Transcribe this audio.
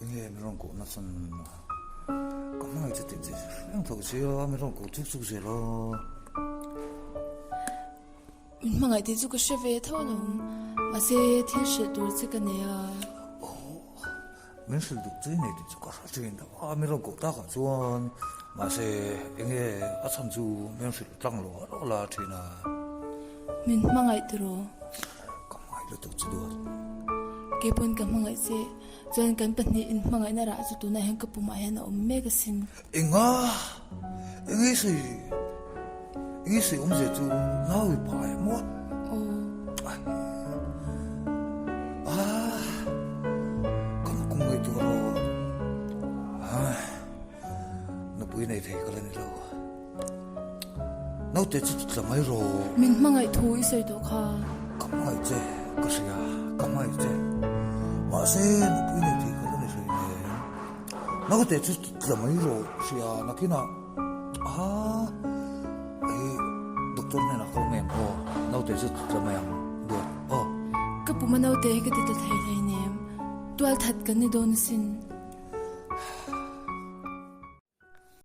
Enge min rawn kohna chuan ka hmangaih chu tih che reng tho sia min rawn koh chuk chuk zel a. Min hmangaih tih chu ka hre ve tho alawm, mahse thil hrilh tur che ka nei a. Min hrilh duh che nei tih chu ka hre thin lo a, min rawn koh takah chuan mahse enge a chhan chu min hrilh tlang lo a la thin a. Min hmangaih tiraw? Ka hmangaih lutuk chu duat. Keipawn ka hmangaih che. Chuan kan pahnihin hmangaihna rah chu tunah hian ka pumah hian a awm mek asin. Enga? Enge sawi? Enge sawi awmzia chu nau i pai maw? Aw. Ah, kan kum ngaihtuah rawh. Ah, nupui nei thei ka la ni lo. Naute chu tla mai rawh. Min hmangaih thu i sawi tawh kha. Ka hmangaih che, ka hria, ka hmangaih che. Mahse, nupui nei thei ka la ni hrei nen. Naute chu tla mai rawh hria nakinah aa hei doctor hnenah ka awm em aw, naute chu tla mai ang duat aw. Ka puma naute hi ka ti tla thei hleinem, tualthat kan ni dawn asin.